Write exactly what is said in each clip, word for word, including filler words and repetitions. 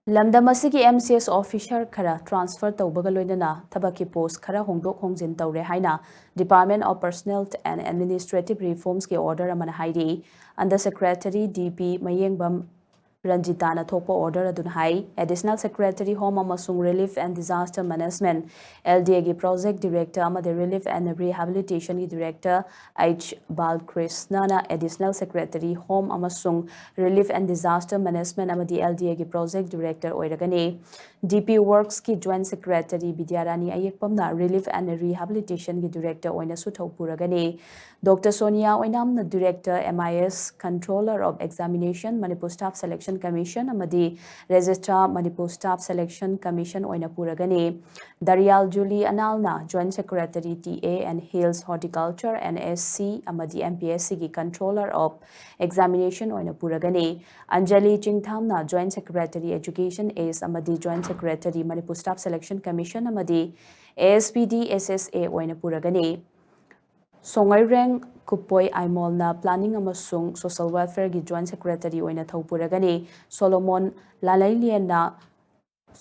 ꯂꯝꯗꯝ ꯑꯁꯤꯒꯤ M C S officer ꯈꯔ transfer ꯇꯧꯕꯒ ꯂꯣꯏꯅꯅ ꯊꯕꯛꯀꯤ post ꯈꯔ ꯍꯣꯡꯗꯣꯛ ꯍꯣꯡꯖꯤꯟ ꯇꯧꯔꯦ ꯍꯥꯏꯅ Department of Personnel and Administrative Reformsꯀꯤ order ꯑꯃꯅ ꯍꯥꯏꯔꯤ꯫ Under Secretary D P ꯃꯌꯦꯡꯕꯝ ꯔꯟꯖꯤꯇꯥꯅ ꯊꯣꯛꯄ order ꯑꯗꯨꯅ ꯍꯥꯏ, Additional Secretary Home ꯑꯃꯁꯨꯡ Relief and Disaster Management, L D Aꯒꯤ Project Director ꯑꯃꯗꯤ Relief and Rehabilitationꯒꯤ Director H ꯕꯥꯜꯀ꯭ꯔꯤꯁꯅꯅ Additional Secretary Home ꯑꯃꯁꯨꯡ Relief and Disaster Management ꯑꯃꯗꯤ L D Aꯒꯤ Project Director ꯑꯣꯏꯔꯒꯅꯤ꯫ D P Worksꯀꯤ Joint Secretary Bidyarani ꯑꯌꯦꯛꯄꯝꯅ Relief and Rehabilitationꯒꯤ Director ꯑꯣꯏꯅꯁꯨ ꯊꯧꯄꯨꯔꯒꯅꯤ꯫ Doctor Sonia ꯑꯣꯏꯅꯥꯝꯅ Director M I S, Controller of Examination, Manipur Staff Selection Commission ꯑꯃꯗꯤ Registrar, Manipur Staff Selection Commission ꯑꯣꯏꯅ ꯄꯨꯔꯒꯅꯤ꯫ ꯗꯔꯤꯌꯥꯜ ꯖꯨꯂꯤ ꯑꯅꯥꯜꯅ Joint Secretary T A and Hills Horticulture, N S C ꯑꯃꯗꯤ M P S Cꯒꯤ Controller of Examination ꯑꯣꯏꯅ ꯄꯨꯔꯒꯅꯤ꯫ Anjali ꯆꯤꯡꯊꯥꯝꯅ Joint Secretary Education, Ace ꯑꯃꯗꯤ Joint Secretary Manipur Staff Selection Commission ꯑꯃꯗꯤ A S P D S S A ꯑꯣꯏꯅ ꯄꯨꯔꯒꯅꯤ꯫ ꯁꯣꯉꯩꯔꯦꯡ ꯀꯨꯞꯄꯣꯏ ꯑꯥꯏꯃꯣꯜꯅ Planning ꯑꯃꯁꯨꯡ Social Welfareꯒꯤ Joint Secretary ꯑꯣꯏꯅ ꯊꯧꯄꯨꯔꯒꯅꯤ꯫ Solomon ꯂꯥꯂꯩꯂꯦꯟꯅ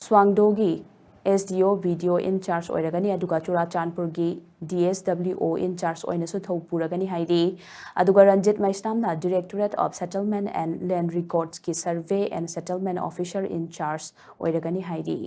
ꯁ꯭ꯋꯥꯡꯗꯣꯒꯤ S D O, B D O in charge ꯑꯣꯏꯔꯒꯅꯤ, ꯑꯗꯨꯒ ꯆꯨꯔꯥꯆꯥꯟꯄꯨꯔꯒꯤ D S W O in charge ꯑꯣꯏꯅꯁꯨ ꯊꯧꯄꯨꯔꯒꯅꯤ ꯍꯥꯏꯔꯤ꯫ ꯑꯗꯨꯒ Ranjit ꯃꯩꯁꯅꯥꯝꯅ Directorate of Settlement and Land Recordsꯀꯤ Survey and Settlement Officer in charge ꯑꯣꯏꯔꯒꯅꯤ ꯍꯥꯏꯔꯤ꯫